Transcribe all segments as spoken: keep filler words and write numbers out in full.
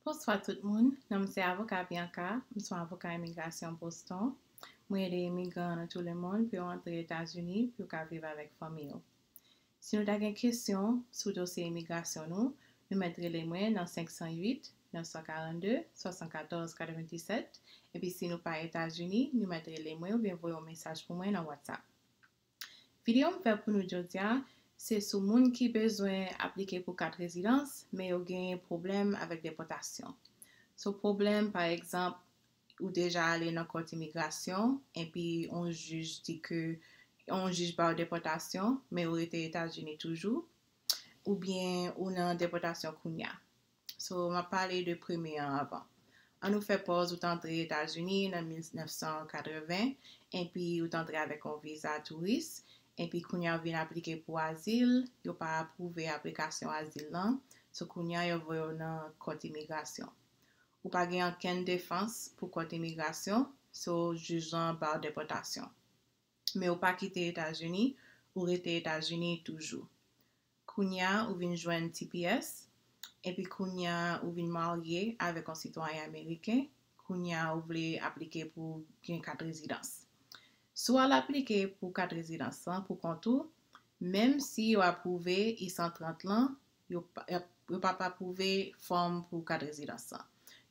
Bonswa tout moun, non m se avoka Bianca, m se yon avoka imigrasyon Boston. Mwen ede imigran nan tout lemonn pou yo antre Etazini pou yo ka viv avèk fanmi yo. Si nou ta gen kesyon sou dosye imigrasyon nou, nou mèt rele mwen nan senk san uit, nèf san karannde, swasannkatòz katrevenndisèt, epi si nou pa Etazini, nou mèt rele mwen oubyen voye yon mesaj pou mwen nan WhatsApp. Videyo m fè pou nou jodi a, se sou moun ki bezwen aplike pou kat rezidans, men yo genyen pwoblèm avèk depòtasyon. So pwoblèm, pa egzanp, ou deja ale nan kòt imigrasyon, epi yon jij di ke, yon jij ba w depòtasyon, men ou rete Etazini toujou, oubyen ou nan depòtasyon kounya. So, m ap pale de premye an avan. An nou fè pòz ou t antre Etazini nan mil nèf san katreven, epi ou t antre avèk yon viza touris, epi kounya ou vin aplike pou azil, yo pa apwouve aplikasyon azil lan, so kounya yo voye w nan kòt imigrasyon. Ou pa gen okenn defans pou kòt imigrasyon, so jij lan ba w depòtasyon. Men ou pa kite Etazini, ou rete Etazini toujou. Kounya ou vin jwenn T P S, epi kounya ou vin marye avèk yon sitwayen ameriken, kounya ou vle aplike pou gen kat rezidans. Si w al aplike pou kat rezidans lan pou kont ou, menm si yo apwouve I san trant lan, yo pa, yo p ap apwouve fòm pou kat rezidans lan.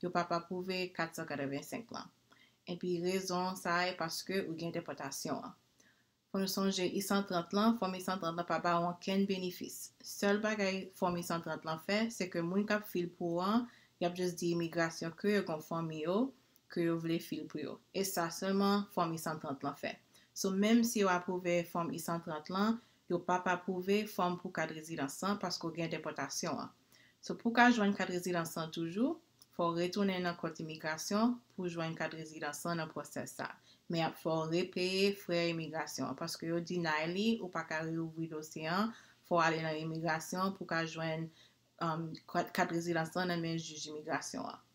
Yo p ap apwouve kat san katrevensenk lan. Epi rezon sa a e paske ou gen depòtasyon an. Fò nou sonje I san trant lan, fòm I san trant lan pa ba w okenn benefis. Sèl bagay fòm I san trant lan fè, se ke moun k ap fil pou ou an, y ap jis di imigrasyon ke yo gen fanmi yo, ke yo vle fil pou yo. E sa sèlman fòm I san trant lan fè. So, menm si yo apwouve fòm I san trant lan, yo p ap apwouve fòm pou kat rezidans lan paske w gen depòtasyon an. So, pou w ka jwenn kat rezidans lan toujou, fò w retounen nan kòt imigrasyon pou w jwenn kat rezidans lan nan pwosès sa. Men y ap fè w repeye frè imigrasyon an, paske yo deny li, ou pa ka reouvri dosye an, fò w ale nan imigrasyon pou w ka jwenn, um, kat, kat rezidans lan nan men jij imigrasyon an.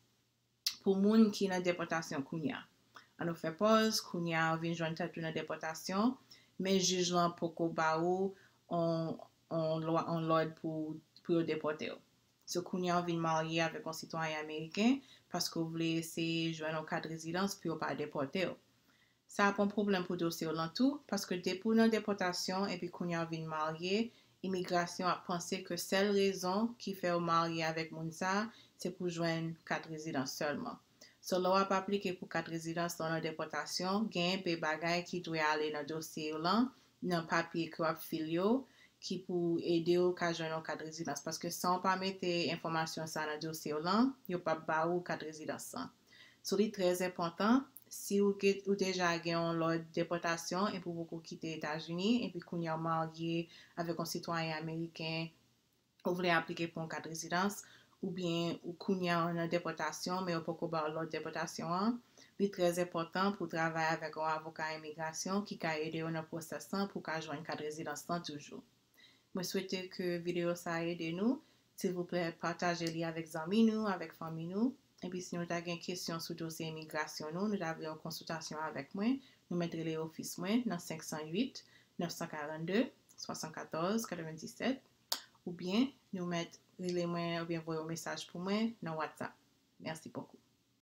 Pou moun ki nan depòtasyon kounya. An nou fè pòz, kounya ou vin jwenn tèt ou nan depòtasyon, men jij lan poko ba ou on, on lwa, on lòd pou, pou yo depòte w. So kounya ou vin marye avèk yon sitwayen ameriken paske w vle eseye jwenn yon kat rezidans pou yo pa depòte w. Sa ap yon pwoblèm pou dosye w lan tou, paske depi w nan depòtasyon epi kounya w vin marye, imigrasyon ap panse ke sèl rezon ki fè w marye avèk moun sa a, se pou jwenn kat rezidans sèlman. So, lè w ap aplike pou kat rezidans lè w nan depòtasyon, gen enpe bagay ki dwe ale nan dosye w lan, nan papye ke w ap fil yo, ki pou ede w ka jwenn yon kat rezidans. Paske san w pa mete enfòmasyon sa nan dosye w lan, yo p ap ba ou kat rezidans lan. So, li trè enpòtan, si ou, ou deja gen yon lòd depòtasyon epi ou poko kite Etazini, epi kounya w marye avèk yon sitwayen ameriken, ou vle aplike pou yon kat rezidans, oubyen ou kounya w nan depòtasyon, men yo poko ba w lòd depòtasyon an, li trè enpòtan pou w travay avèk yon avoka imigrasyon ki ka ede w nan pwosès lan pou w ka jwenn kat rezidans lan toujou. Mwen swete ke videyo sa a ede nou. Silvouplè, pataje li avèk zanmi nou, avèk fanmi nou. Epi si nou ta gen kesyon sou dosye imigrasyon nou, nou ta vle yon konsiltasyon avèk mwen, nou mèt rele ofis mwen nan senk san uit, nèf san karannde, swasannkatòz katrevenndisèt, oubyen nou mèt rele mwen oubyen voye yon mesaj pou mwen nan WhatsApp. Mèsi bokou.